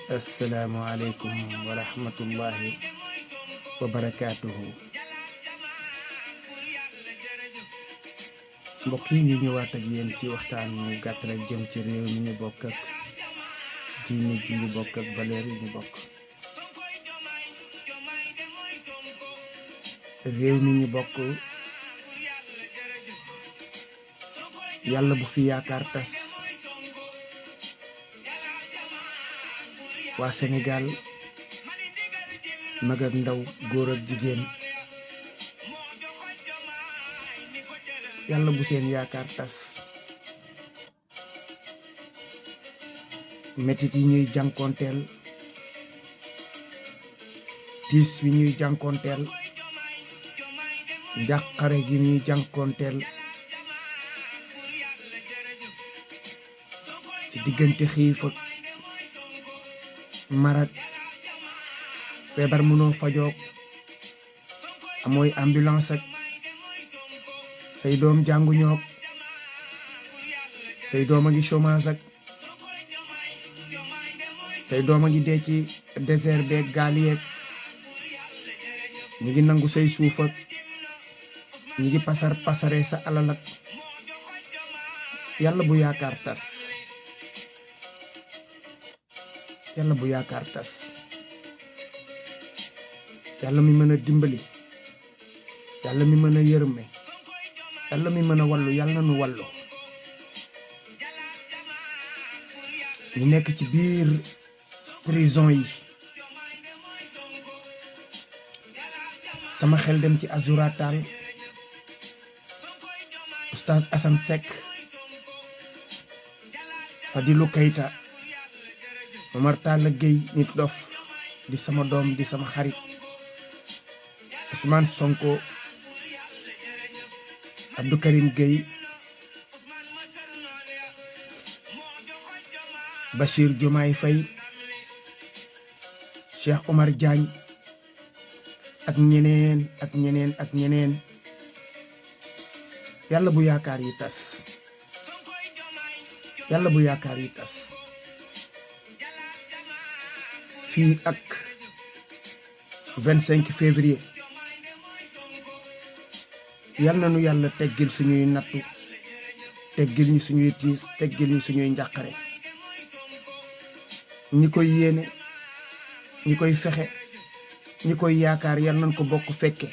assalaamu aleykum wa rahmatullahi wa barakaatuhu. mbokk yi ñu ñëwaat ak yéen ci waxtaan mu gàtt rek jëm ci réew mi ñu bokk ak diine ji ñu bokk ak valeur yi ñu bokk. réew mi ñu bokk yàlla bu fi yaakaar tas. waa Sénégal mag ak ndaw góor ak jigéen yàlla bu seen yaakaar tas. metit yi ñuy jànkoonteel, tiis wi ñuy jànkoonteel, njàqare gi ñuy jànkoonteel ci diggante xiif ak marak feebar mënoo fajoog amooy ambulance ak say doom jànguñook say doom a ngi chômage ak say doom a ngi dee ci désert beeg gaal yeeg ñi ngi nangu say suuf ak ñi ngi pasare sa alal ak yàlla bu yaakaar tas. yàlla bu yaakaar tas. yàlla mi mën a dimbali, yàlla mi mën a yërëme, yàlla mi mën a wallu yàlla na nu wallu. ñu nekk ci biir prison yi sama xel dem ci Azoura Tall, Oustaz Assane Seck, Fadilou Keita, Omar Talla Gueye nit dof di sama doom di sama xarit, Ousmane Sonko, Abdou Karim Gueye, Bachir Diomaye Faye, Cheikh Omar Diagne ak ñeneen ak ñeneen ak ñeneen. yàlla bu yaakaar yi tas. yàlla bu yaakaar yi tas. fii ak 25 février yal na nu yàlla teggil suñuy nattu, teggil ñu suñuy tiis, teggil ñu suñuy njàqare. ñi koy yéene, ñi koy fexe, ñi koy yaakaar yal nañ ko bokk fekke.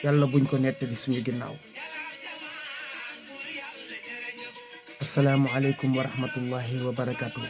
yàlla buñ ko nettali suñu ginnaaw. assalaamu aleykum wa rahmatullahi wa barakatuh.